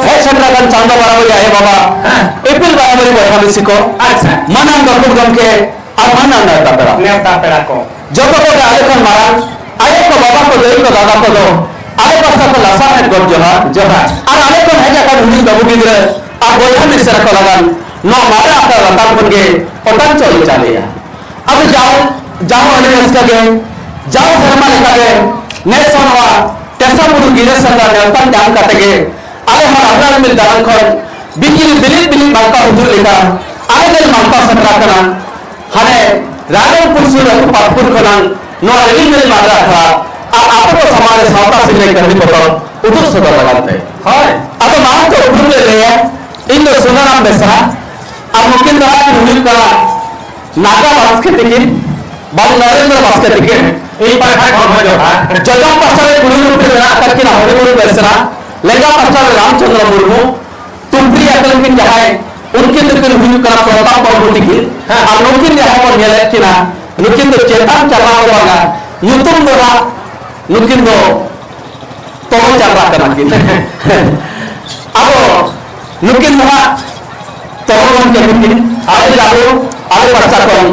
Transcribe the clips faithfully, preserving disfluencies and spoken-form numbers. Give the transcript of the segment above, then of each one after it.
ᱦᱮᱡ ᱥᱮᱴᱮᱨ ᱟᱠᱟᱱ ᱪᱟᱸᱫᱚ ᱵᱟᱨᱟᱵᱟᱹᱨᱤ ᱟᱭᱳ ᱵᱟᱵᱟ, ᱦᱮᱸ᱾ ᱤᱯᱤᱞ ᱵᱟᱨᱟᱵᱟᱹᱨᱤ ᱵᱚᱭᱦᱟ ᱢᱤᱥᱤ ᱠᱚ, ᱟᱪᱪᱷᱟ᱾ ᱢᱟᱱᱟᱱ ᱜᱟᱹᱠᱷᱩᱲ ᱜᱚᱢᱠᱮ ᱟᱨ ᱢᱟᱱᱟᱱ ᱱᱮᱣᱛᱟ ᱯᱮᱲᱟ᱾ ᱱᱮᱣᱛᱟ ᱯᱮᱲᱟ ᱠᱚ᱾ ᱡᱚᱛᱚ ᱠᱚᱜᱮ ᱟᱞᱮ ᱠᱷᱚᱱ ᱢᱟᱨᱟᱝ ᱟᱭᱳ ᱠᱚ, ᱵᱟᱵᱟ ᱠᱚ, ᱫᱟᱹᱭ ᱠᱚ, ᱫᱟᱫᱟ ᱠᱚᱫᱚ ᱟᱞᱮ ᱯᱟᱥᱴᱟ ᱠᱷᱚᱱ ᱞᱟᱥᱟᱲᱦᱮᱫ ᱜᱚᱰ ᱡᱚᱦᱟᱨ᱾ ᱡᱚᱦᱟᱨ᱾ ᱟᱨ ᱟᱞᱮ ᱠᱷᱚᱱ ᱦᱮᱡ ᱟᱠᱟᱱ ᱦᱩᱰᱤᱧ ᱵᱟᱹᱵᱩ ᱜᱤᱫᱽᱨᱟᱹ ᱟᱨ ᱵᱚᱭᱦᱟ ᱢᱤᱥᱨᱟ ᱠᱚ ᱞᱟᱜᱟᱱ ᱱᱚᱣᱟ ᱢᱟᱨᱮ ᱟᱠᱷᱲᱟ ᱞᱟᱛᱟᱨ ᱠᱷᱚᱱ ᱜᱮ ᱚᱴᱟᱝ ᱪᱚᱞ ᱪᱟᱞᱮᱭᱟ᱾ ᱟᱫᱚ ᱡᱟᱣ, ᱡᱟᱣ ᱟᱹᱰᱤ ᱨᱟᱹᱥᱠᱟᱹ ᱜᱮ, ᱡᱟᱣ ᱥᱮᱨᱢᱟ ᱞᱮᱠᱟ ᱜᱮ ᱱᱮᱥ ᱦᱚᱸ ᱱᱚᱣᱟ ᱴᱮᱥᱟ ᱵᱩᱨᱩ ᱜᱤᱨᱟᱹ ᱥᱮᱸᱫᱽᱨᱟ ᱱᱮᱣᱛᱟ ᱧᱟᱢ ᱠᱟᱛᱮ ᱜᱮ ᱟᱞᱮ ᱦᱚᱸ ᱟᱠᱷᱲᱟ ᱨᱤᱢᱤᱞ ᱫᱟᱲᱟᱱ ᱠᱷᱚᱱ ᱵᱤᱡᱽᱞᱤ ᱵᱤᱞᱤᱫ ᱵᱤᱞᱤᱫ ᱢᱟᱨᱠᱟ ᱩᱫᱩᱜ ᱞᱮᱠᱟ ᱟᱞᱮ ᱜᱮᱞᱮ ᱢᱟᱨᱠᱟ ᱥᱮᱴᱮᱨ ᱟᱠᱟᱱᱟ᱾ ᱦᱟᱱᱮ ᱨᱟᱭᱨᱚᱝᱯᱩᱨ ᱥᱩᱨ ᱟᱹᱛᱩ ᱯᱟᱛᱯᱩᱨ ᱠᱷᱚᱱᱟᱝ ᱱᱚᱣᱟ ᱨᱤᱢᱤᱞ ᱨᱤᱢᱤᱞ ᱢᱟᱨᱠᱟ ᱟᱠᱷᱲᱟ ᱟᱨ ᱟᱯᱮ ᱠᱚ ᱥᱟᱢᱟᱝ ᱨᱮ ᱥᱟᱶᱛᱟ ᱥᱤᱞᱟᱹᱭ ᱠᱟᱹᱦᱱᱤ ᱯᱚᱛᱚᱵ ᱩᱫᱩᱜ ᱥᱚᱫᱚᱨ ᱞᱟᱜᱟᱱ ᱛᱮ᱾ ᱦᱳᱭ᱾ ᱟᱫᱚ ᱢᱟᱲᱟᱝ ᱛᱮ ᱩᱯᱨᱩᱢ ᱞᱮ ᱞᱟᱹᱭᱟ, ᱤᱧ ᱫᱚ ᱥᱩᱱᱟᱨᱟᱢ ᱵᱮᱥᱨᱟ ᱟᱨ ᱱᱩᱠᱤᱱ ᱫᱚ ᱦᱟᱸᱜ ᱠᱤᱱ ᱦᱩᱭᱩᱜ ᱠᱟᱱᱟ ᱱᱟᱜᱟ ᱵᱟᱥᱠᱮ ᱛᱤᱠᱤᱱ, ᱵᱟᱹᱵᱩ ᱱᱚᱨᱮᱱᱫᱨᱚ ᱵᱟᱥᱠᱮ ᱛᱤᱠᱤᱱ᱾ ᱤᱧ ᱯᱟᱦᱴᱟ ᱠᱷᱚᱱ ᱦᱚᱸ ᱡᱚᱦᱟᱨ᱾ ᱡᱚᱡᱚᱢ ᱯᱟᱥᱴᱟ ᱨᱮ ᱠᱩᱲᱤ ᱨᱩᱯ ᱨᱮ ᱢᱮᱱᱟᱜ ᱟᱠᱟᱫ ᱠᱤᱱᱟ ᱦᱚᱨᱤᱢᱚᱱ ᱵᱮᱥᱨᱟ, ᱞᱮᱸᱜᱟ ᱯᱟᱥᱴᱟ ᱨᱮ ᱨᱟᱢᱪᱚᱸᱫᱽᱨᱚ ᱢᱩᱨᱢᱩ, ᱛᱩᱯᱨᱤ ᱟᱠᱟᱱ ᱠᱤᱱ ᱡᱟᱦᱟᱸᱭ, ᱩᱱᱠᱤᱱ ᱫᱚᱠᱤᱱ ᱦᱩᱭᱩᱜ ᱠᱟᱱᱟ ᱯᱨᱚᱛᱟᱯ ᱵᱟᱹᱵᱩ ᱛᱤᱠᱤᱱ᱾ ᱦᱮᱸ᱾ ᱟᱨ ᱱᱩᱠᱤᱱ ᱡᱟᱦᱟᱸᱭ ᱵᱚᱱ ᱧᱮᱞᱮᱫ ᱠᱤᱱᱟ, ᱱᱩᱠᱤᱱ ᱫᱚ ᱪᱮᱛᱟᱱ ᱪᱟᱸᱫᱟ ᱫᱚ ᱵᱟᱝᱟ, ᱧᱩᱛᱩᱢ ᱫᱚ ᱦᱟᱸᱜ ᱱᱩᱠᱤᱱ ᱫᱚ ᱛᱚᱞ ᱪᱟᱸᱫᱟ ᱠᱟᱱᱟ ᱠᱤᱱ᱾ ᱟᱫᱚ ᱱᱩᱠᱤᱱ ᱫᱚ ᱦᱟᱸᱜ ᱛᱚᱞ ᱵᱚᱱ ᱪᱟᱹᱞᱩ ᱠᱤᱱ, ᱟᱞᱮ ᱪᱟᱸᱫᱚ, ᱟᱞᱮ ᱯᱟᱦᱴᱟ ᱠᱷᱚᱱ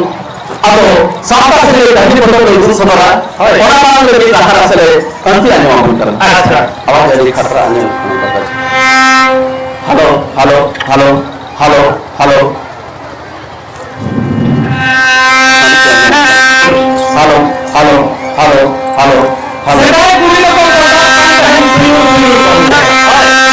ᱟᱫᱚ ᱥᱟᱶᱛᱟ ᱥᱮᱞᱮᱫ ᱰᱟᱹᱦᱤ ᱯᱚᱛᱚᱵ ᱞᱮ ᱩᱫᱩᱜ ᱥᱚᱫᱚᱨᱟ᱾ ᱦᱳᱭ᱾ ᱚᱱᱟ ᱢᱟᱲᱟᱝ ᱨᱮ ᱢᱤᱫ ᱨᱟᱦᱟ ᱨᱟᱥᱮ ᱞᱮ ᱟᱹᱲᱛᱤ ᱟᱸᱡᱚᱢ ᱟᱵᱚᱱ ᱠᱟᱱᱟ᱾ ᱟᱪᱪᱷᱟ᱾ ᱟᱣᱟᱡ ᱟᱹᱰᱤ ᱠᱷᱟᱛᱨᱟ ᱟᱸᱡᱚᱢᱚᱜ ᱠᱟᱱᱟ᱾ Hello, hello, hello, hello, hello. Hello, hello, hello, hello, hello. ᱥᱮᱫᱟᱭ ᱠᱩᱲᱤ ᱫᱚᱠᱚ ᱯᱚᱴᱟᱜ ᱠᱟᱱ ᱛᱟᱦᱮᱸᱱ ᱥᱩᱭᱩᱲ ᱥᱩᱭᱩᱲ ᱜᱚᱞᱛᱮ᱾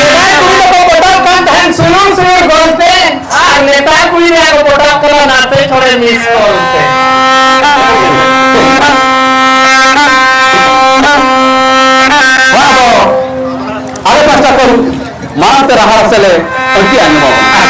ᱥᱮᱫᱟᱭ ᱠᱩᱲᱤ ᱫᱚᱠᱚ ᱯᱚᱴᱟᱜ ᱠᱟᱱ ᱛᱟᱦᱮᱸᱱ ᱥᱩᱭᱩᱲ ᱥᱩᱭᱩᱲ ᱜᱚᱞᱛᱮ, ᱟᱨ ᱱᱮᱛᱟᱨ ᱠᱩᱲᱤ ᱨᱮᱭᱟᱜ ᱠᱚ ᱯᱚᱴᱟᱜ ᱠᱟᱱᱟ ᱱᱟᱥᱮ ᱪᱷᱚᱲᱮ ᱢᱤᱥ ᱠᱚᱞ ᱛᱮ᱾ ᱱᱚᱣᱟ ᱫᱚ ᱟᱞᱮ ᱯᱟᱦᱴᱟ ᱠᱷᱚᱱ ᱢᱟᱲᱟᱝ ᱛᱮ ᱨᱟᱦᱟ ᱨᱟᱥᱮ ᱞᱮ ᱟᱹᱲᱛᱤ ᱟᱸᱡᱚᱢ ᱟᱵᱚᱱᱟ᱾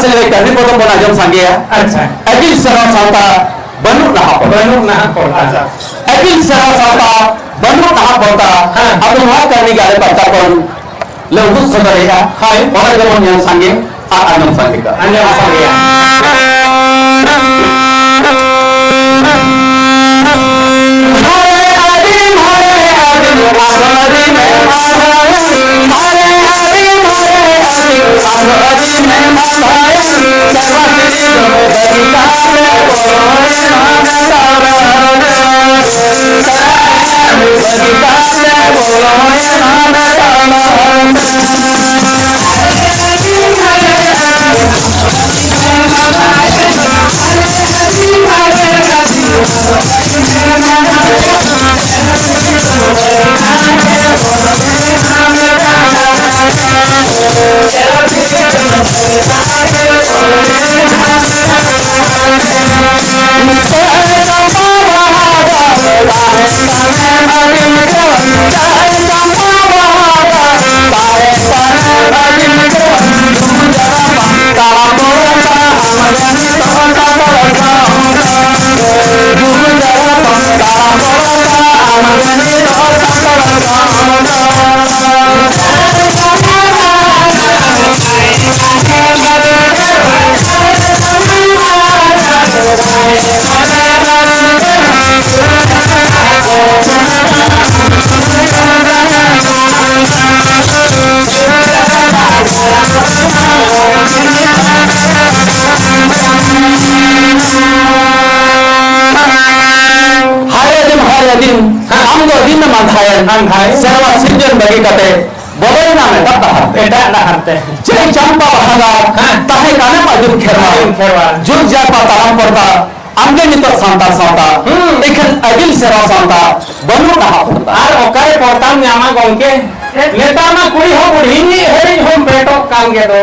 ᱥᱮ ᱠᱟᱹᱦᱱᱤ ᱯᱚᱛᱚᱵ ᱵᱚᱱ ᱟᱸᱡᱚᱢ ᱥᱟᱸᱜᱮᱭᱟ᱾ ᱟᱪᱪᱷᱟ᱾ ᱟᱹᱜᱤᱞ ᱥᱮᱨᱣᱟ ᱥᱟᱶᱛᱟ ᱵᱟᱹᱱᱩᱜ ᱱᱟᱦᱟᱜ ᱯᱚᱨᱛᱟ᱾ ᱵᱟᱹᱱᱩᱜ ᱱᱟᱦᱟᱜ ᱯᱚᱨᱛᱟ᱾ ᱟᱪᱪᱷᱟ᱾ ᱟᱹᱜᱤᱞ ᱥᱮᱨᱣᱟ ᱥᱟᱶᱛᱟ ᱵᱟᱹᱱᱩᱜ ᱱᱟᱦᱟᱜ ᱯᱚᱨᱛᱟ᱾ ᱦᱮᱸ᱾ ᱟᱫᱚ ᱱᱚᱣᱟ ᱠᱟᱹᱦᱱᱤ ᱜᱮ ᱟᱞᱮ ᱯᱟᱦᱴᱟ ᱠᱷᱚᱱ ᱞᱮ ᱩᱫᱩᱜ ᱥᱚᱫᱚᱨᱮᱜᱼᱟ᱾ ᱦᱳᱭ᱾ ᱚᱱᱟ ᱜᱮᱵᱚᱱ ᱧᱮᱞ ᱥᱟᱸᱜᱮ ᱟᱨ ᱟᱸᱡᱚᱢ ᱥᱟᱸᱜᱮ ᱠᱟᱜᱼᱟ᱾ ᱟᱸᱡᱚᱢ ᱥᱟᱸᱜᱮᱭᱟ᱾ ᱦᱟᱭ ᱟᱹᱫᱤᱢ, ᱦᱟᱭ ᱟᱹᱫᱤᱢ, ᱟᱢ ᱫᱚ ᱟᱹᱫᱤᱢ ᱮᱢ ᱟᱸᱫᱷᱟᱭᱮᱱ᱾ ᱟᱸᱫᱷᱟᱭᱮᱱ᱾ ᱥᱮᱨᱣᱟ ᱥᱤᱨᱡᱚᱱ ᱵᱟᱹᱜᱤ ᱠᱟᱛᱮ ᱵᱚᱞᱚᱭᱮᱱᱟᱢ ᱮᱴᱟᱜ ᱰᱟᱦᱟᱨ ᱛᱮ᱾ ᱮᱴᱟᱜ ᱰᱟᱦᱟᱨ ᱛᱮ᱾ ᱪᱮᱫ ᱪᱟᱢᱯᱟ ᱵᱟᱦᱟ ᱜᱟᱲ ᱦᱮᱸ᱾ ᱛᱟᱦᱮᱸ ᱠᱟᱱᱟ ᱟᱹᱫᱤᱢ ᱠᱷᱮᱨᱣᱟᱲ᱾ ᱟᱹᱫᱤᱢ ᱠᱷᱮᱨᱣᱟᱲ᱾ ᱡᱩᱜᱽ ᱡᱟᱨᱯᱟ ᱛᱟᱲᱟᱢ ᱯᱚᱨᱛᱟ, ᱟᱢᱜᱮ ᱱᱤᱛᱚᱜ ᱥᱟᱱᱛᱟᱲ ᱥᱟᱶᱛᱟ᱾ ᱦᱩᱸ᱾ ᱮᱠᱷᱮᱱ ᱟᱹᱜᱤᱞ ᱥᱮᱨᱣᱟ ᱥᱟᱶᱛᱟ, ᱵᱟᱹᱱᱩᱜ ᱰᱟᱦᱟᱨ ᱯᱚᱨᱛᱟ᱾ ᱟᱨ ᱚᱠᱟᱨᱮ ᱯᱚᱨᱛᱟᱢ ᱧᱟᱢᱟ ᱜᱚᱝᱠᱮ? ᱱᱮᱛᱟᱨ ᱢᱟ ᱠᱩᱲᱤ ᱦᱚᱸ ᱵᱩᱰᱷᱤ ᱦᱟᱹᱨᱤᱡ ᱦᱚᱸ ᱯᱮᱴᱚᱜ ᱠᱟᱱ ᱜᱮ ᱫᱚ᱾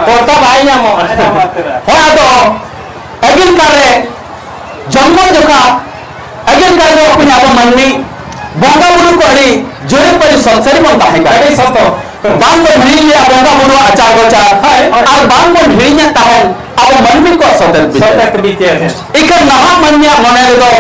ᱯᱚᱨᱛᱟ ᱵᱟᱭ ᱧᱟᱢᱚᱜᱼᱟ᱾ ᱦᱳᱭ, ᱟᱫᱚ ᱟᱹᱜᱤᱞ ᱠᱟᱞ ᱨᱮ ᱡᱚᱱᱢᱚ ᱡᱚᱠᱷᱟ ᱟᱹᱜᱤᱞ ᱠᱟᱞ ᱨᱮ ᱵᱚᱠᱚᱧ ᱟᱵᱚ ᱢᱟᱹᱱᱢᱤ ᱵᱚᱸᱜᱟ ᱵᱩᱨᱩ ᱠᱚ ᱟᱹᱰᱤ ᱡᱩᱨᱤ ᱯᱟᱹᱨᱤ ᱥᱚᱛ ᱥᱟᱹᱨᱤ ᱵᱚᱱ ᱛᱟᱦᱮᱸ ᱠᱟᱱᱟ᱾ ᱟᱹᱰᱤ ᱥᱚᱛᱚ᱾ ᱵᱟᱝ ᱵᱚᱱ ᱦᱤᱲᱤᱧ ᱞᱮᱭᱟ ᱵᱚᱸᱜᱟ ᱵᱩᱨᱩᱣᱟᱜ ᱟᱪᱟᱨ ᱵᱟᱪᱟᱨ᱾ ᱦᱳᱭ, ᱦᱳᱭ᱾ ᱟᱨ ᱵᱟᱝ ᱵᱚᱱ ᱦᱤᱲᱤᱧᱟ ᱛᱟᱦᱮᱱ ᱟᱵᱚ ᱢᱟᱹᱱᱢᱤ ᱠᱚᱣᱟᱜ ᱥᱚᱛᱮᱛ ᱵᱤᱪᱟᱹᱨ᱾ ᱥᱚᱛᱮᱛ ᱵᱤᱪᱟᱹᱨ᱾ ᱤᱠᱷᱟᱹᱱ ᱱᱟᱦᱟᱜ ᱢᱟᱹᱱᱢᱤᱭᱟᱜ ᱢᱚᱱᱮ ᱨᱮᱫᱚ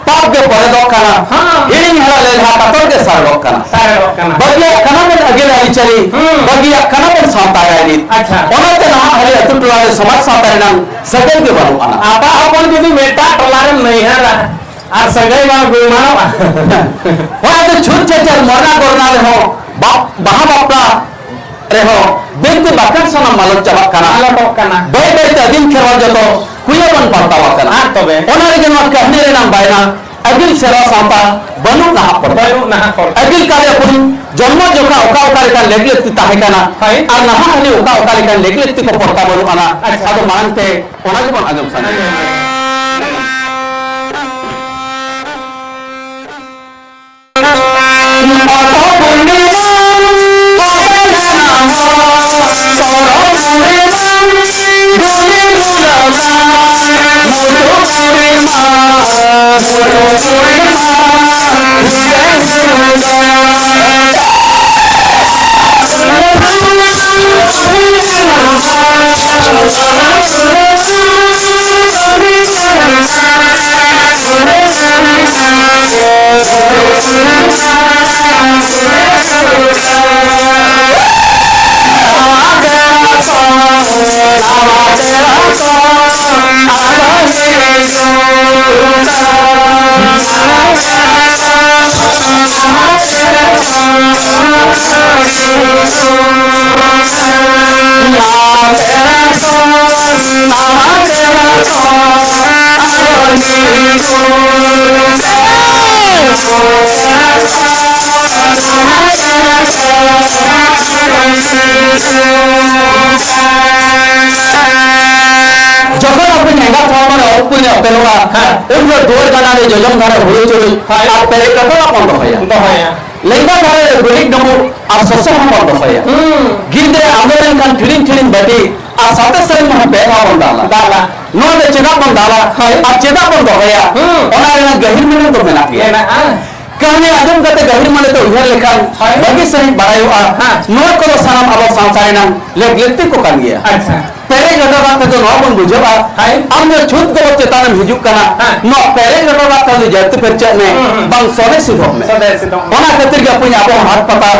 ᱯᱟᱯ ᱜᱮ ᱯᱚᱨᱮᱫᱚᱜ ᱠᱟᱱᱟ᱾ ᱦᱮᱸ᱾ ᱦᱤᱲᱤᱧ ᱦᱟᱨᱟ ᱞᱮᱞᱦᱟ ᱠᱟᱛᱚᱨ ᱜᱮ ᱥᱟᱨᱮᱲᱚᱜ ᱠᱟᱱᱟ᱾ ᱥᱟᱨᱮᱲᱚᱜ ᱠᱟᱱᱟ᱾ ᱵᱟᱹᱜᱤᱭᱟᱜ ᱠᱟᱱᱟ ᱵᱚᱱ ᱟᱹᱜᱤᱞ ᱟᱹᱨᱤᱪᱟᱹᱞᱤ, ᱦᱩᱸ᱾ ᱵᱟᱹᱜᱤᱭᱟᱜ ᱠᱟᱱᱟ ᱵᱚᱱ ᱥᱟᱶᱛᱟ ᱨᱟᱭᱨᱤᱛ᱾ ᱟᱪᱪᱷᱟ᱾ ᱚᱱᱟᱛᱮ ᱱᱟᱦᱟᱜ ᱦᱟᱹᱞᱤ ᱟᱹᱛᱩ ᱴᱚᱞᱟ ᱨᱮ ᱥᱚᱢᱟᱡᱽ ᱥᱟᱶᱛᱟ ᱨᱮᱱᱟᱝ ᱥᱟᱹᱜᱟᱹᱭ ᱜᱮ ᱵᱟᱹᱱᱩᱜ ᱟᱱᱟ᱾ ᱟᱯᱟ ᱦᱚᱯᱚᱱ ᱡᱩᱫᱤ ᱢᱤᱫᱴᱟᱜ ᱴᱚᱞᱟ ᱨᱮᱢ ᱱᱟᱹᱭᱦᱟᱹᱨᱟ ᱟᱨ ᱥᱟᱹᱜᱟᱹᱭ ᱵᱟᱝ ᱜᱩᱞᱢᱟᱱᱚᱜᱼᱟ᱾ ᱚᱱᱟᱛᱮ ᱪᱷᱩᱛ ᱪᱷᱟᱹᱴᱭᱟᱹᱨ ᱢᱚᱨᱱᱟ ᱜᱚᱨᱱᱟ ᱨᱮᱦᱚᱸ ᱵᱟ-, ᱵᱟᱦᱟ ᱵᱟᱯᱞᱟ ᱨᱮᱦᱚᱸ ᱵᱤᱱᱛᱤ ᱵᱟᱠᱷᱮᱬ ᱥᱟᱱᱟᱢ ᱢᱟᱞᱚᱴ ᱪᱟᱵᱟᱜ ᱠᱟᱱᱟ᱾ ᱢᱟᱞᱚᱴᱚᱜ ᱠᱟᱱᱟ᱾ ᱵᱟᱹᱭ ᱵᱟᱹᱭᱛᱮ ᱟᱹᱫᱤᱢ ᱠᱷᱮᱨᱣᱟᱞ ᱡᱚᱛᱚ ᱠᱩᱭᱟᱹ ᱵᱚᱱ ᱯᱟᱞᱴᱟᱣ ᱟᱠᱟᱱᱟ᱾ ᱟᱨ ᱛᱚᱵᱮ? ᱚᱱᱟ ᱨᱮᱜᱮ ᱱᱚᱣᱟ ᱠᱟᱹᱦᱱᱤ ᱨᱮᱱᱟᱝ ᱵᱟᱭᱱᱟ ᱟᱹᱜᱤᱞ ᱥᱮᱨᱣᱟ ᱥᱟᱶᱛᱟ ᱵᱟᱹᱱᱩᱜ ᱱᱟᱦᱟᱜ ᱯᱚᱨ᱾ ᱵᱟᱹᱱᱩᱜ ᱱᱟᱦᱟᱜ ᱯᱚᱨ᱾ ᱟᱹᱜᱤᱞ ᱠᱟᱞᱮ ᱟᱵᱚᱨᱮᱱ ᱡᱚᱱᱢᱚ ᱡᱚᱠᱷᱟ ᱚᱠᱟ ᱚᱠᱟ ᱞᱮᱠᱟᱱ ᱞᱮᱠ ᱞᱟᱹᱠᱛᱤ ᱛᱟᱦᱮᱸ ᱠᱟᱱᱟ, ᱦᱳᱭ᱾ ᱟᱨ ᱱᱟᱦᱟᱜ ᱦᱟᱹᱱᱤ ᱚᱠᱟ ᱚᱠᱟ ᱞᱮᱠᱟᱱ ᱞᱮᱠ ᱞᱟᱹᱠᱛᱤ ᱠᱚ ᱯᱚᱨᱛᱟ ᱵᱟᱹᱱᱩᱜ ᱟᱱᱟ᱾ ᱟᱪᱪᱷᱟ᱾ ᱟᱫᱚ ᱢᱟᱲᱟᱝ ᱛᱮ ᱚᱱᱟ ᱜᱮᱵᱚᱱ ᱟᱸᱡᱚᱢ ᱥᱟᱱᱟᱭᱮᱫ᱾ ᱡᱚᱠᱷᱚᱱ ᱟᱵᱚ ᱮᱸᱜᱟᱛ ᱦᱚᱲᱢᱚ ᱨᱮ ᱚᱨᱯᱩᱧ ᱮ ᱚᱯᱮᱞᱚᱜᱼᱟ, ᱦᱮᱸ᱾ ᱩᱱ ᱫᱚ ᱫᱩᱣᱟᱹᱨ ᱜᱟᱰᱟ ᱨᱮ ᱡᱚᱡᱚᱢ ᱫᱷᱟᱨᱮ ᱦᱩᱲᱩ ᱪᱩᱨᱩᱡ ᱦᱳᱭ᱾ ᱟᱨ ᱯᱮᱨᱮᱡ ᱞᱚᱴᱚᱨᱟᱜ ᱵᱚᱱ ᱫᱚᱦᱚᱭᱟ᱾ ᱫᱚᱦᱚᱭᱟ᱾ ᱞᱮᱸᱜᱟ ᱫᱷᱟᱨᱮ ᱨᱮ ᱜᱩᱨᱤᱡ ᱰᱩᱸᱵᱩᱜ ᱟᱨ ᱥᱚᱥᱚ ᱦᱚᱸ ᱵᱚᱱ ᱫᱚᱦᱚᱭᱟ᱾ ᱦᱩᱸ᱾ ᱜᱤᱫᱽᱨᱟᱹ ᱟᱢᱫᱚ ᱞᱮᱱᱠᱷᱟᱱ ᱴᱷᱤᱲᱤᱝ ᱴᱷᱤᱲᱤᱝ ᱵᱟᱹᱴᱤ ᱟᱨ ᱥᱟᱛᱮ ᱥᱮᱨᱮᱧ ᱢᱟᱦᱟ ᱯᱮ ᱫᱷᱟᱣ ᱵᱚᱱ ᱫᱟᱞᱟ᱾ ᱫᱟᱞᱟ᱾ ᱱᱚᱣᱟ ᱫᱚ ᱪᱮᱫᱟᱜ ᱵᱚᱱ ᱫᱟᱞᱟ ᱦᱳᱭ᱾ ᱟᱨ ᱪᱮᱫᱟᱜ ᱵᱚᱱ ᱫᱚᱦᱚᱭᱟ? ᱦᱩᱸ᱾ ᱚᱱᱟ ᱨᱮᱱᱟᱜ ᱜᱟᱹᱦᱤᱨ ᱢᱮᱱᱮᱛ ᱫᱚ ᱢᱮᱱᱟᱜ ᱜᱮᱭᱟ᱾ ᱢᱮᱱᱟᱜᱼᱟ᱾ ᱠᱟᱹᱦᱱᱤ ᱟᱸᱡᱚᱢ ᱠᱟᱛᱮ ᱜᱟᱹᱦᱤᱨ ᱢᱚᱱᱮᱛᱮ ᱩᱭᱦᱟᱹᱨ ᱞᱮᱠᱷᱟᱱ ᱦᱳᱭ᱾ ᱵᱷᱟᱹᱜᱤ ᱥᱟᱺᱦᱤᱡ ᱵᱟᱲᱟᱭᱚᱜᱼᱟ᱾ ᱦᱮᱸ᱾ ᱱᱚᱣᱟ ᱠᱚᱫᱚ ᱥᱟᱱᱟᱢ ᱟᱵᱚ ᱥᱟᱶᱛᱟ ᱨᱮᱱᱟᱝ ᱞᱮᱠ ᱞᱟᱹᱠᱛᱤ ᱠᱚ ᱠᱟᱱ ᱜᱮᱭᱟ᱾ ᱟᱪᱪᱷᱟ᱾ ᱯᱮᱨᱮᱡ ᱡᱚᱴᱟ ᱫᱟᱜ ᱛᱮᱫᱚ ᱱᱚᱣᱟ ᱵᱚᱱ ᱵᱩᱡᱷᱟᱹᱣᱟ, ᱦᱳᱭ᱾ ᱟᱢ ᱫᱚ ᱪᱷᱩᱛ ᱜᱚᱵᱚᱞ ᱪᱮᱛᱟᱱᱮᱢ ᱦᱤᱡᱩᱜ ᱠᱟᱱᱟ, ᱦᱮᱸ᱾ ᱱᱚᱣᱟ ᱯᱮᱨᱮᱡ ᱡᱚᱴᱟ ᱫᱟᱜ ᱛᱮᱫᱚ ᱡᱟᱹᱛᱤ ᱯᱷᱮᱨᱪᱟᱜ ᱢᱮ, ᱦᱩᱸ, ᱦᱩᱸ᱾ ᱵᱟᱝ ᱥᱚᱨᱮ ᱥᱤᱫᱚᱜ ᱢᱮ᱾ ᱥᱚᱨᱮ ᱥᱤᱫᱚᱜ ᱢᱮ᱾ ᱚᱱᱟ ᱠᱷᱟᱹᱛᱤᱨ ᱜᱮ ᱵᱚᱠᱚᱧ ᱟᱵᱚ ᱦᱟᱴ ᱯᱟᱛᱟ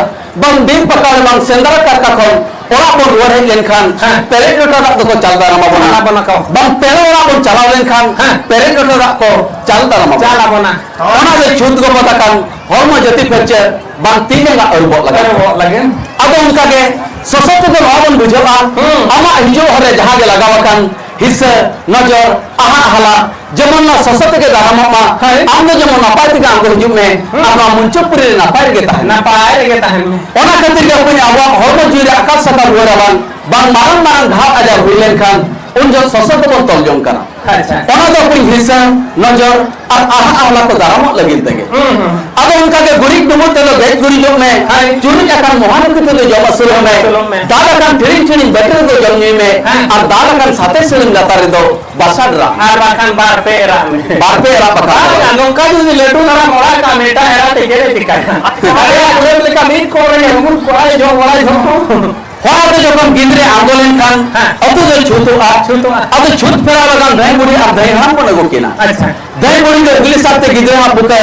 ᱵᱟᱝ ᱵᱤᱨ ᱯᱟᱠᱟᱲ ᱵᱟᱝ ᱥᱮᱸᱫᱽᱨᱟ ᱠᱟᱨᱠᱟ ᱠᱷᱚᱱ ᱚᱲᱟᱜ ᱵᱚᱱ ᱨᱩᱣᱟᱹᱲ ᱦᱮᱡ ᱞᱮᱱᱠᱷᱟᱱ ᱦᱮᱸ᱾ ᱯᱮᱨᱮᱡ ᱞᱚᱴᱟ ᱫᱟᱜ ᱫᱚᱠᱚ ᱪᱟᱞ ᱫᱟᱨᱟᱢ ᱟᱵᱚᱱᱟ᱾ ᱪᱟᱞ ᱟᱵᱚᱱᱟ ᱠᱚ᱾ ᱵᱟᱝ ᱯᱮᱲᱟ ᱚᱲᱟᱜ ᱵᱚᱱ ᱪᱟᱞᱟᱣ ᱞᱮᱱᱠᱷᱟᱱ ᱦᱮᱸ᱾ ᱯᱮᱨᱮᱡ ᱞᱚᱴᱟ ᱫᱟᱜ ᱠᱚ ᱪᱟᱞ ᱫᱟᱨᱟᱢ ᱟᱵᱚᱱᱟ᱾ ᱪᱟᱞ ᱟᱵᱚᱱᱟ᱾ ᱚᱱᱟ ᱫᱚ ᱪᱷᱩᱛ ᱜᱚᱵᱚᱞ ᱟᱠᱟᱱ ᱦᱚᱲᱢᱚ ᱡᱟᱹᱛᱤ ᱯᱷᱟᱹᱨᱪᱟᱹ ᱵᱟᱝ ᱛᱤ ᱡᱟᱸᱜᱟ ᱟᱹᱨᱩᱵᱚᱜ ᱞᱟᱹᱜᱤᱫ᱾ ᱟᱹᱨᱩᱵᱚᱜ ᱞᱟᱹᱜᱤᱫ᱾ ᱟᱫᱚ ᱚᱱᱠᱟ ᱜᱮ ᱥᱚᱥᱚ ᱛᱮᱫᱚ ᱱᱚᱣᱟ ᱵᱚᱱ ᱵᱩᱡᱷᱟᱹᱣᱟ, ᱦᱩᱸ᱾ ᱟᱢᱟᱜ ᱦᱤᱡᱩᱜ ᱦᱚᱨ ᱨᱮ ᱡᱟᱦᱟᱸ ᱜᱮ ᱞᱟᱜᱟᱣ ᱟᱠᱟᱱ ᱦᱤᱥᱟᱹ, ᱱᱚᱡᱚᱨ, ᱟᱦᱟᱜ ᱦᱟᱞᱟ, ᱡᱮᱢᱚᱱ ᱱᱚᱣᱟ ᱥᱚᱥᱚ ᱛᱮᱜᱮ ᱫᱟᱨᱟᱢᱚᱜ ᱢᱟ᱾ ᱦᱳᱭ᱾ ᱟᱢ ᱫᱚ ᱡᱮᱢᱚᱱ ᱱᱟᱯᱟᱭ ᱛᱮᱜᱮ ᱟᱬᱜᱚ ᱦᱤᱡᱩᱜ ᱢᱮ, ᱦᱩᱸ᱾ ᱟᱨ ᱱᱚᱣᱟ ᱢᱚᱧᱪᱚᱯᱩᱨᱤ ᱨᱮ ᱱᱟᱯᱟᱭ ᱨᱮᱜᱮ ᱛᱟᱦᱮᱱ ᱢᱮ᱾ ᱱᱟᱯᱟᱭ ᱨᱮᱜᱮ ᱛᱟᱦᱮᱱ ᱢᱮ᱾ ᱚᱱᱟ ᱠᱷᱟᱹᱛᱤᱨ ᱜᱮ ᱵᱚᱠᱚᱧ ᱟᱵᱚᱣᱟᱜ ᱦᱚᱲᱢᱚ ᱡᱤᱣᱤ ᱨᱮ ᱟᱠᱟᱞ ᱥᱟᱠᱟᱞ ᱨᱩᱣᱟᱹ ᱨᱟᱵᱟᱝ ᱵᱟᱝ ᱢᱟᱨᱟᱝ ᱢᱟᱨᱟᱝ ᱜᱷᱟᱛ ᱟᱡᱟᱨ ᱦᱩᱭ ᱞᱮᱱᱠᱷᱟᱱ ᱩᱱ ᱡᱚᱦᱚᱜ ᱥᱚᱥᱚ ᱛᱮᱵᱚᱱ ᱛᱚᱞ ᱡᱚᱝ ᱠᱟᱱᱟ᱾ ᱟᱪᱪᱷᱟ᱾ ᱚᱱᱟ ᱫᱚ ᱵᱚᱠᱚᱧ ᱦᱤᱥᱟᱹ, ᱱᱚᱡᱚᱨ ᱟᱨ ᱟᱦᱟᱜ ᱟᱦᱞᱟ ᱠᱚ ᱫᱟᱨᱟᱢᱚᱜ ᱞᱟᱹᱜᱤᱫ ᱛᱮᱜᱮ᱾ ᱦᱩᱸ, ᱦᱩᱸ᱾ ᱟᱫᱚ ᱚᱱᱠᱟ ᱜᱮ ᱜᱩᱨᱤᱡ ᱰᱩᱢᱵᱩᱜ ᱛᱮᱫᱚ ᱜᱮᱡ ᱜᱩᱨᱤᱡᱚᱜ ᱢᱮ, ᱦᱳᱭ᱾ ᱪᱩᱨᱩᱡ ᱟᱠᱟᱱ ᱢᱚᱦᱟᱱᱩᱠᱤ ᱛᱮᱫᱚ ᱡᱚᱢ ᱟᱹᱥᱩᱞᱚᱜ ᱢᱮ, ᱟᱹᱥᱩᱞᱚᱜ ᱢᱮ᱾ ᱫᱟᱞ ᱟᱠᱟᱱ ᱴᱷᱤᱲᱤᱝ ᱴᱷᱤᱲᱤᱝ ᱵᱟᱹᱴᱤ ᱨᱮᱫᱚ ᱡᱚᱢ ᱧᱩᱭ ᱢᱮ, ᱦᱮᱸ᱾ ᱟᱨ ᱫᱟᱞ ᱟᱠᱟᱱ ᱥᱟᱛᱮ ᱥᱟᱹᱲᱤᱢ ᱞᱟᱛᱟᱨ ᱨᱮᱫᱚ ᱵᱟᱥᱟ ᱰᱮᱨᱟᱜ ᱢᱮ᱾ ᱟᱨ ᱵᱟᱠᱷᱟᱱ ᱵᱟᱨ ᱯᱮ ᱮᱨᱟᱜ ᱢᱮ᱾ ᱵᱟᱨ ᱯᱮ ᱮᱨᱟᱜ ᱵᱟᱠᱷᱟᱱ ᱵᱟᱝ, ᱫᱚ᱾ ᱱᱚᱝᱠᱟ ᱡᱩᱫᱤ ᱞᱟᱹᱴᱩ ᱫᱷᱟᱨᱟᱢ ᱚᱲᱟᱜ ᱠᱟᱜᱼᱟ, ᱢᱤᱫᱴᱟᱝ ᱮᱨᱟ ᱛᱮ ᱪᱮᱫ ᱮ ᱪᱤᱠᱟᱹᱭᱟ? ᱟᱞᱮᱭᱟᱜ ᱩᱢᱮᱨ ᱞᱮᱠᱟ ᱢᱤᱫ ᱠᱚᱲ ᱨᱮ ᱩᱢᱩᱞ ᱠᱚᱜᱼᱟᱭ, ᱡᱚᱢ ᱵᱟᱲᱟᱭ ᱡᱚᱢ᱾ ᱦᱚᱲ ᱫᱚ ᱡᱚᱠᱷᱚᱱ ᱜᱤᱫᱽᱨᱟᱹ ᱟᱬᱜᱚ ᱞᱮᱱᱠᱷᱟᱱ ᱦᱮᱸ᱾ ᱟᱹᱛᱩ ᱫᱚ ᱪᱷᱩᱛᱩᱜᱼᱟ᱾ ᱪᱷᱩᱛᱩᱜᱼᱟ᱾ ᱟᱫᱚ ᱪᱷᱩᱛ ᱯᱷᱮᱨᱟᱣ ᱞᱟᱹᱜᱤᱫ ᱫᱷᱟᱹᱭ ᱵᱩᱲᱦᱤ ᱟᱨ ᱫᱷᱟᱹᱭ ᱦᱟᱲᱟᱢ ᱵᱚᱱ ᱟᱹᱜᱩ ᱠᱤᱱᱟ᱾ ᱟᱪᱪᱷᱟ᱾ ᱫᱷᱟᱹᱭ ᱵᱩᱲᱦᱤ ᱫᱚ ᱩᱜᱽᱞᱤ ᱥᱟᱨ ᱛᱮ ᱜᱤᱫᱽᱨᱟᱹ ᱦᱟᱸᱜ ᱵᱩᱠᱟᱹ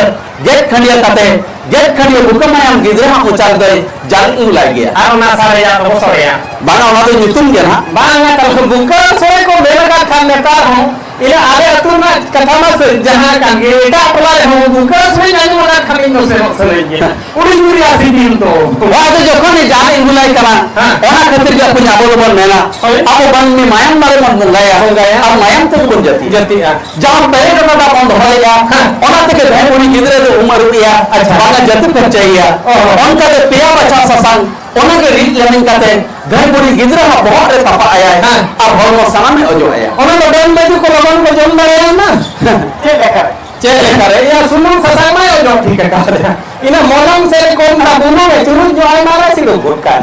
ᱜᱮᱫ ᱠᱷᱟᱹᱱᱰᱤᱭᱟᱹ ᱠᱟᱛᱮ, ᱜᱮᱫ ᱠᱷᱟᱹᱱᱰᱤᱭᱟᱹ ᱵᱩᱠᱟᱹ ᱢᱟᱭᱟᱢ ᱜᱤᱫᱽᱨᱟᱹ ᱦᱟᱸᱜ ᱢᱚᱪᱟ ᱨᱮᱫᱚᱭ ᱡᱟᱞ ᱤᱝᱞᱟᱭ ᱜᱮᱭᱟ᱾ ᱟᱨ ᱚᱱᱟ ᱥᱟᱨᱮᱡᱟᱜ ᱫᱚᱵᱚ ᱥᱚᱲᱮᱭᱟ᱾ ᱵᱟᱝᱟ, ᱚᱱᱟ ᱫᱚ ᱧᱩᱛᱩᱢ ᱜᱮ ᱱᱟᱦᱟᱜ᱾ ᱵᱟᱝᱟ, ᱛᱟᱦᱞᱮ ᱵᱩᱠᱟᱹ ᱥᱚᱲᱮ ᱠᱚ ᱢᱮᱱ ᱟᱠᱟᱫ ᱠᱷᱟᱱ ᱱᱮᱛᱟᱨ ᱦᱚᱸ, ᱤᱱᱟᱹ ᱟᱞᱮ ᱟᱹᱛᱩ ᱨᱮᱱᱟᱜ ᱠᱟᱛᱷᱟ ᱢᱟ ᱥᱟᱹᱨᱤ, ᱡᱟᱦᱟᱸ ᱠᱟᱱ ᱜᱮ, ᱮᱴᱟᱜ ᱴᱚᱞᱟ ᱨᱮᱦᱚᱸ ᱵᱩᱠᱟᱹ ᱥᱚᱲᱮᱧ ᱟᱸᱡᱚᱢ ᱟᱠᱟᱫ ᱠᱷᱟᱱ ᱤᱧ ᱫᱚ ᱥᱮᱱᱚᱜ ᱥᱟᱱᱟᱧ ᱜᱮᱭᱟ᱾ ᱩᱰᱤ ᱡᱩᱨᱤ ᱟᱥᱤ ᱫᱤᱱ ᱫᱚ᱾ ᱚᱱᱟ ᱫᱚ ᱡᱚᱠᱷᱚᱱ ᱡᱟᱞ ᱤᱝᱜᱩᱞᱟᱭ ᱠᱟᱱᱟ, ᱦᱮᱸ᱾ ᱚᱱᱟ ᱠᱷᱟᱹᱛᱤᱨ ᱜᱮ ᱵᱚᱠᱚᱧ ᱟᱵᱚ ᱫᱚᱵᱚᱱ ᱢᱮᱱᱟ, ᱦᱳᱭ᱾ ᱟᱵᱚ ᱢᱟᱹᱱᱢᱤ ᱢᱟᱭᱟᱢ ᱫᱟᱨᱮ ᱵᱚᱱ ᱵᱚᱸᱜᱟᱭᱟ, ᱵᱚᱸᱜᱟᱭᱟ᱾ ᱟᱨ ᱢᱟᱭᱟᱢ ᱛᱮᱜᱮ ᱵᱚᱱ ᱡᱟᱹᱛᱤᱭᱟ᱾ ᱡᱟᱹᱛᱤᱜᱼᱟ᱾ ᱡᱟᱦᱟᱸ ᱯᱮᱨᱮᱡ ᱨᱚᱴᱚ ᱫᱟᱜ ᱵᱚᱱ ᱫᱚᱦᱚ ᱞᱮᱫᱼᱟ, ᱦᱮᱸ᱾ ᱚᱱᱟ ᱛᱮᱜᱮ ᱫᱷᱟᱹᱭ ᱵᱩᱲᱦᱤ ᱜᱤᱫᱽᱨᱟᱹ ᱫᱚ ᱩᱢ ᱟᱹᱨᱩᱵ ᱮᱭᱟ, ᱟᱪᱪᱷᱟ᱾ ᱵᱟᱝᱟ ᱡᱟᱹᱛᱤ ᱯᱷᱟᱨᱪᱟᱭᱮᱭᱟ᱾ ᱚ᱾ ᱚᱱᱠᱟ ᱜᱮ ᱯᱮᱭᱟ ᱵᱟᱪᱷᱟ ᱥᱟᱥᱟᱝ, ᱚᱱᱟ ᱜᱮ ᱨᱤᱫ ᱞᱮᱢᱮᱧ ᱠᱟᱛᱮ ᱫᱷᱟᱹᱭ ᱵᱩᱲᱦᱤ ᱜᱤᱫᱽᱨᱟᱹ ᱦᱚᱸ ᱵᱚᱦᱚᱜ ᱨᱮ ᱛᱟᱯᱟ ᱟᱭᱟᱭ, ᱦᱮᱸ᱾ ᱟᱨ ᱦᱚᱲᱢᱚ ᱥᱟᱱᱟᱢᱮ ᱚᱡᱚᱜ ᱟᱭᱟ᱾ ᱚᱱᱟ ᱫᱚ ᱰᱟᱹᱱ ᱵᱟᱹᱡᱩ ᱠᱚ ᱞᱚᱜᱚᱱ ᱠᱚ ᱡᱚᱢ ᱫᱟᱲᱮᱭᱟᱭ ᱢᱟ᱾ ᱪᱮᱫ ᱞᱮᱠᱟ? ᱪᱮᱫ ᱞᱮᱠᱟᱨᱮ? ᱤᱭᱟᱹ ᱥᱩᱱᱩᱢ ᱥᱟᱥᱟᱝ ᱢᱟᱭ ᱚᱡᱚᱜ ᱴᱷᱤᱠ ᱟᱠᱟᱫ ᱛᱟᱭᱟ᱾ ᱤᱱᱟᱹ ᱢᱚᱞᱚᱝ ᱥᱮ ᱠᱚᱢ ᱫᱷᱟᱨᱟ ᱵᱩᱞᱩᱝ ᱮ ᱪᱩᱨᱩᱡ ᱧᱚᱜ ᱟᱭ ᱢᱟ, ᱟᱨ ᱥᱤᱫᱩ ᱜᱚᱫ ᱠᱟᱭ᱾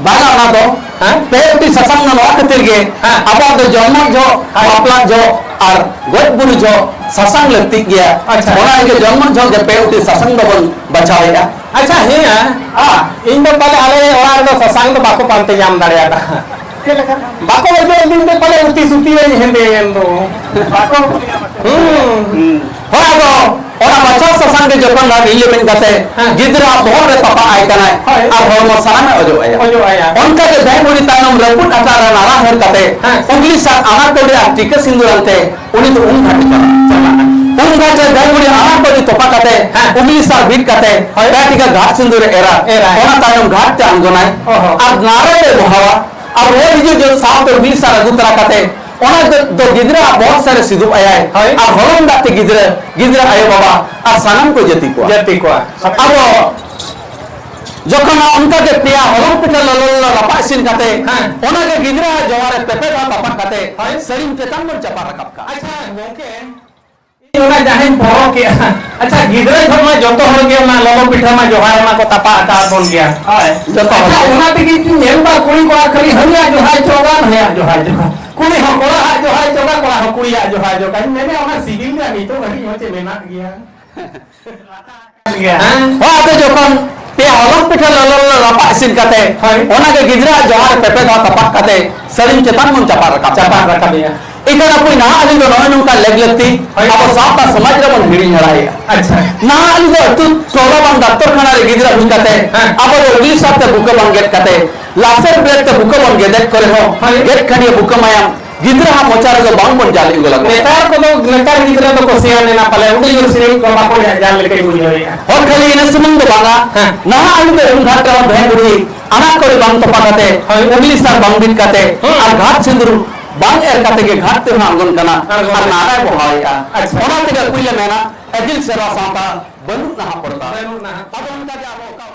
ᱵᱟᱝᱟ, ᱚᱱᱟ ᱫᱚ ᱦᱮᱸ? ᱯᱮ ᱩᱴᱤ ᱥᱟᱥᱟᱝ ᱫᱚ ᱱᱚᱣᱟ ᱠᱷᱟᱹᱛᱤᱨ ᱜᱮ, ᱦᱮᱸ᱾ ᱟᱵᱚᱣᱟᱜ ᱫᱚ ᱡᱚᱱᱢᱚ ᱡᱚᱦᱚᱜ, ᱦᱮᱸ᱾ ᱵᱟᱯᱞᱟ ᱡᱚᱦᱚᱜ, ᱟᱨ ᱜᱚᱡ ᱵᱩᱨᱩ ᱡᱚᱦᱚᱜ ᱥᱟᱥᱟᱝ ᱞᱟᱹᱠᱛᱤᱜ ᱜᱮᱭᱟ᱾ ᱟᱪᱪᱷᱟ᱾ ᱚᱱᱟ ᱤᱭᱟᱹᱛᱮ ᱡᱚᱱᱢᱚ ᱡᱚᱦᱚᱜ ᱜᱮ ᱯᱮ ᱩᱛᱤ ᱥᱟᱥᱟᱝ ᱫᱚᱵᱚᱱ ᱵᱟᱪᱷᱟᱣᱮᱫᱼᱟ᱾ ᱟᱪᱪᱷᱟ, ᱦᱮᱸ, ᱦᱮᱸ᱾ ᱤᱧ ᱫᱚ ᱯᱟᱞᱮ ᱟᱞᱮ ᱚᱲᱟᱜ ᱨᱮᱫᱚ ᱥᱟᱥᱟᱝ ᱫᱚ ᱵᱟᱠᱚ ᱯᱟᱱᱛᱮ ᱧᱟᱢ ᱫᱟᱲᱮᱭᱟᱫᱟ᱾ ᱪᱮᱫ ᱞᱮᱠᱟ? ᱵᱟᱠᱚ ᱚᱡᱚᱜ ᱤᱫᱤᱧ ᱛᱮ ᱯᱟᱞᱮ ᱩᱛᱤ ᱥᱩᱛᱤᱭᱟᱹᱧ ᱦᱮᱸᱫᱮᱭᱮᱱ ᱫᱚ᱾ ᱵᱟᱠᱚ ᱦᱩᱸ᱾ ᱦᱩᱸ᱾ ᱦᱳᱭ, ᱟᱫᱚ ᱚᱱᱟ ᱵᱟᱪᱷᱟᱣ ᱥᱟᱥᱟᱝ ᱜᱮ ᱡᱚᱠᱷᱚᱱ ᱱᱟᱦᱟᱜ ᱤᱭᱟᱹ ᱢᱮᱱ ᱠᱟᱛᱮ ᱦᱮᱸ᱾ ᱜᱤᱫᱽᱨᱟᱹ ᱟᱜ ᱵᱚᱦᱚᱜ ᱨᱮ ᱛᱚᱯᱟᱜ ᱟᱭ ᱠᱟᱱᱟᱭ ᱦᱳᱭ᱾ ᱟᱨ ᱦᱚᱲᱢᱚ ᱥᱟᱱᱟᱢᱮ ᱚᱡᱚᱜ ᱟᱭᱟ᱾ ᱚᱡᱚᱜ ᱟᱭᱟ᱾ ᱚᱱᱠᱟ ᱜᱮ ᱫᱷᱟᱹᱭ ᱵᱩᱲᱦᱤ ᱛᱟᱭᱱᱚᱢ ᱨᱟᱹᱯᱩᱫ ᱟᱠᱟᱫ ᱨᱮ ᱱᱟᱨᱟ ᱦᱟᱹᱨ ᱠᱟᱛᱮ ᱦᱮᱸ᱾ ᱩᱜᱽᱞᱤ ᱥᱟᱨ ᱟᱱᱟ ᱠᱚᱰᱤ ᱟᱨ ᱴᱤᱠᱟᱹ ᱥᱤᱸᱫᱩᱨ ᱟᱱᱛᱮ ᱩᱱᱤ ᱫᱚ ᱩᱢ ᱜᱷᱟᱴ ᱮ ᱪᱟᱞᱟᱜᱼᱟ᱾ ᱪᱟᱞᱟᱜᱼᱟ᱾ ᱩᱢ ᱜᱷᱟᱴ ᱨᱮ ᱫᱷᱟᱹᱭ ᱵᱩᱲᱦᱤ ᱟᱱᱟ ᱠᱚᱰᱤ ᱛᱚᱯᱟ ᱠᱟᱛᱮ ᱦᱮᱸ᱾ ᱩᱜᱽᱞᱤ ᱥᱟᱨ ᱵᱤᱫ ᱠᱟᱛᱮ ᱦᱳᱭ᱾ ᱯᱮ ᱴᱤᱠᱟᱹ ᱜᱷᱟᱴ ᱥᱤᱸᱫᱩᱨ ᱮ ᱮᱨᱟ᱾ ᱮᱨᱟᱭ᱾ ᱚᱱᱟ ᱛᱟᱭᱱᱚᱢ ᱜᱷᱟᱴ ᱛᱮ ᱟᱬᱜᱚᱱᱟᱭ᱾ ᱚᱦᱚ᱾ ᱟᱨ ᱱᱟᱨᱟ ᱞᱮ ᱵᱚᱦᱟᱣᱟ᱾ ᱟᱨ ᱨᱩᱣᱟᱹᱲ ᱦᱤᱡᱩᱜ ᱡᱚᱦᱚᱜ ᱥᱟᱶᱛᱮ ᱩᱜᱽᱞᱤ ᱥᱟᱨ ᱟᱹᱜᱩ ᱛᱚᱨᱟ ᱠᱟᱛᱮ ᱚᱱᱟ ᱫᱚ, ᱫᱚ ᱜᱤᱫᱽᱨᱟᱹ ᱟᱜ ᱵᱚᱦᱚᱜ ᱥᱮᱫ ᱨᱮ ᱥᱤᱫᱩᱵ ᱟᱭᱟᱭ᱾ ᱦᱳᱭ᱾ ᱟᱨ ᱦᱚᱞᱚᱝ ᱫᱟᱜ ᱛᱮ ᱜᱤᱫᱽᱨᱟᱹ, ᱜᱤᱫᱽᱨᱟᱹ ᱟᱭᱳ ᱵᱟᱵᱟ ᱟᱨ ᱥᱟᱱᱟᱢ ᱠᱚ ᱡᱟᱹᱛᱤ ᱠᱚᱣᱟ᱾ ᱡᱟᱹᱛᱤ ᱠᱚᱣᱟ᱾ ᱟᱫᱚ ᱡᱚᱠᱷᱚᱱ ᱚᱱᱠᱟ ᱜᱮ ᱯᱮᱭᱟ ᱦᱚᱞᱚᱝ ᱯᱤᱴᱷᱟᱹ ᱞᱚᱞᱚ ᱞᱚᱞᱚ ᱨᱟᱯᱟᱜ ᱤᱥᱤᱱ ᱠᱟᱛᱮ, ᱦᱮᱸ᱾ ᱚᱱᱟ ᱜᱮ ᱜᱤᱫᱽᱨᱟᱹ ᱟᱜ ᱡᱚᱦᱟᱨ ᱨᱮ ᱯᱮ ᱯᱮ ᱫᱷᱟᱣ ᱛᱟᱯᱟᱜ ᱠᱟᱛᱮ, ᱦᱳᱭ᱾ ᱥᱟᱹᱲᱤᱢ ᱪᱮᱛᱟᱱ ᱵᱚᱱ ᱪᱟᱯᱟᱫ ᱨᱟᱠᱟᱵ ᱠᱟᱜᱼᱟ᱾ ᱟᱪᱪᱷᱟ ᱜᱚᱝᱠᱮ, ᱤᱧ ᱚᱱᱟ ᱡᱟᱦᱟᱸᱧ ᱯᱚᱨᱚᱠ ᱠᱮᱜᱼᱟ᱾ ᱟᱪᱪᱷᱟ, ᱜᱤᱫᱽᱨᱟᱹ ᱡᱚᱠᱷᱚᱱ ᱢᱟ ᱡᱚᱛᱚ ᱦᱚᱲ ᱜᱮ ᱚᱱᱟ ᱞᱚᱞᱚ ᱯᱤᱴᱷᱟᱹ ᱢᱟ ᱡᱚᱦᱟᱨ ᱨᱮᱢᱟ ᱠᱚ ᱛᱟᱯᱟ ᱟᱠᱟᱫ ᱵᱚᱱ ᱜᱮᱭᱟ᱾ ᱦᱳᱭ, ᱡᱚᱛᱚ ᱦᱚᱲ ᱟᱪᱪᱷᱟ, ᱜᱮ᱾ ᱚᱱᱟ ᱛᱮᱜᱮ ᱤᱧ ᱧᱮᱞ ᱫᱟ, ᱠᱩᱲᱤ ᱠᱚᱲᱟ ᱠᱷᱟᱹᱞᱤ ᱦᱟᱹᱱᱤᱭᱟᱜ ᱡᱚᱦᱟᱨ ᱪᱚᱜᱟ, ᱱᱩᱭᱟᱜ ᱡᱚᱦᱟᱨ ᱪᱚᱜᱟ᱾ ᱠᱩᱲᱤ ᱦᱚᱸ ᱠᱚᱲᱟᱣᱟᱜ ᱡᱚᱦᱟᱨ ᱪᱚᱜᱟ, ᱠᱚᱲᱟ ᱦᱚᱸ ᱠᱩᱲᱤᱭᱟᱜ ᱡᱚᱦᱟᱨ ᱪᱚᱜᱟ᱾ ᱤᱧ ᱢᱮᱱᱮᱫ, ᱚᱱᱟ ᱥᱤᱵᱤᱞ ᱨᱮᱭᱟᱜ ᱱᱤᱛᱚᱜ ᱦᱟᱹᱵᱤᱡ ᱦᱚᱸ ᱪᱮᱫ ᱢᱮᱱᱟᱜ ᱜᱮᱭᱟ? ᱜᱮᱭᱟ᱾ ᱦᱮᱸ? ᱦᱚᱸ, ᱟᱫᱚ ᱡᱚᱠᱷᱚᱱ ᱯᱮ ᱦᱚᱞᱚᱝ ᱯᱤᱴᱷᱟᱹ ᱞᱚᱞᱚ ᱞᱚᱞᱚ ᱨᱟᱯᱟᱜ ᱤᱥᱤᱱ ᱠᱟᱛᱮ, ᱦᱳᱭ᱾ ᱚᱱᱟ ᱜᱮ ᱜᱤᱫᱽᱨᱟᱹ ᱟᱜ ᱡᱚᱦᱟᱨ ᱨᱮ ᱯᱮ ᱯᱮ ᱫᱷᱟᱣ ᱛᱟᱯᱟᱜ ᱠᱟᱛᱮ, ᱥᱟᱹᱲᱤᱢ ᱪᱮᱛᱟᱱ ᱵᱚᱱ ᱪᱟᱯᱟᱫ ᱨᱟᱠᱟᱵ᱾ ᱪᱟᱯᱟᱫ ᱨᱟᱠᱟᱵᱮᱭᱟ᱾ ᱤᱠᱷᱟᱹᱱ ᱟᱯᱮ ᱱᱟᱦᱟᱜ ᱟᱹᱞᱤᱧ ᱫᱚ ᱱᱚᱜᱼᱚᱭ ᱱᱚᱝᱠᱟ ᱞᱮᱜᱽ ᱞᱟᱹᱠᱛᱤ, ᱦᱳᱭ᱾ ᱟᱵᱚ ᱥᱟᱶᱛᱟ ᱥᱚᱢᱟᱡᱽ ᱨᱮᱵᱚᱱ ᱦᱤᱲᱤᱧ ᱦᱮᱲᱟᱭᱮᱫᱼᱟ᱾ ᱟᱪᱪᱷᱟ᱾ ᱱᱟᱦᱟᱜ ᱟᱹᱞᱤᱧ ᱫᱚ ᱟᱹᱛᱩ ᱴᱚᱞᱟ ᱵᱟᱝ ᱰᱟᱠᱛᱚᱨ ᱠᱷᱟᱱᱟ ᱨᱮ ᱜᱤᱫᱽᱨᱟᱹ ᱦᱩᱭ ᱠᱟᱛᱮ, ᱦᱮᱸ᱾ ᱟᱵᱚ ᱫᱚ ᱩᱜᱽᱞᱤ ᱥᱟᱨ ᱛᱮ ᱵᱩᱠᱟᱹ ᱵᱟᱝ ᱜᱮᱫ ᱠᱟᱛᱮ, ᱞᱟᱥᱮᱨ ᱵᱞᱮᱰ ᱛᱮ ᱵᱩᱠᱟᱹ ᱵᱚᱱ ᱜᱮᱫᱮᱫ ᱠᱚᱨᱮ ᱦᱚᱸ, ᱦᱳᱭ᱾ ᱜᱮᱫ ᱠᱷᱟᱱ ᱜᱮ ᱵᱩᱠᱟᱹ ᱢᱟᱭᱟᱢ ᱜᱤᱫᱽᱨᱟᱹ ᱦᱟᱜ ᱢᱚᱪᱟ ᱨᱮᱫᱚ ᱵᱟᱝ ᱵᱚᱱ ᱡᱟᱞ ᱦᱚᱪᱚ ᱞᱟᱜᱚᱜ᱾ ᱱᱮᱛᱟᱨ ᱠᱚᱫᱚ, ᱱᱮᱛᱟᱨ ᱜᱤᱫᱽᱨᱟᱹ ᱫᱚᱠᱚ ᱥᱮᱭᱟᱱ ᱮᱱᱟ ᱯᱟᱞᱮ, ᱩᱱᱤ ᱡᱳᱨ ᱥᱤᱨᱤᱧ ᱠᱚ ᱵᱟᱠᱚ ᱡᱟᱞ ᱞᱮᱠᱟᱧ ᱵᱩᱡᱷᱟᱹᱣᱮᱫᱼᱟ᱾ ᱦᱚᱲ ᱠᱷᱟᱹᱞᱤ ᱤᱱᱟᱹ ᱥᱩᱢᱩᱝ ᱫᱚ ᱵᱟᱝᱟ, ᱦᱮᱸ᱾ ᱱᱟᱦᱟᱜ ᱟᱹᱞᱤᱧ ᱫᱚ ᱩᱢ ᱜᱷᱟᱴ ᱨᱮᱦᱚᱸ ᱵᱷᱮᱸ ᱵᱩᱲᱦᱤ ᱟᱱᱟ ᱠᱚᱨᱮ ᱵᱟᱝ ᱛᱚᱯᱟ ᱠᱟᱛᱮ, ᱦᱳᱭ᱾ ᱩᱜᱽᱞᱤ ᱥᱟᱨ ᱵᱟᱝ ᱵᱤᱫ ᱠᱟᱛᱮ, ᱦᱩᱸ᱾ ᱟᱨ ᱜᱷᱟᱴ ᱥᱤᱸᱫᱩᱨ ᱵᱟᱝ ᱮᱨ ᱠᱟᱛᱮ ᱜᱮ ᱜᱷᱟᱴ ᱛᱮᱦᱚᱸ ᱟᱬᱜᱚᱱ ᱠᱟᱱᱟ᱾ ᱟᱬᱜᱚᱱ ᱟᱨ ᱠᱟᱱᱟ᱾ ᱱᱟᱨᱟᱭ ᱵᱚᱦᱟᱣᱮᱫᱼᱟ᱾ ᱟᱪᱪᱷᱟ᱾ ᱚᱱᱟ ᱛᱮᱜᱮ ᱠᱩᱭᱞᱮ ᱢᱮᱱᱟ, ᱟᱹᱜᱤᱞ ᱥᱮᱨᱣᱟ ᱥᱟᱶᱛᱟ ᱵᱟᱹᱱᱩᱜ ᱱᱟᱦᱟᱜ ᱯᱚᱨᱫᱟ᱾ ᱵᱟᱹᱱᱩᱜ ᱱᱟᱦᱟᱜ᱾ ᱟᱫᱚ ᱚᱱᱠᱟ ᱜᱮ ᱟᱵᱚ ᱚᱠᱟ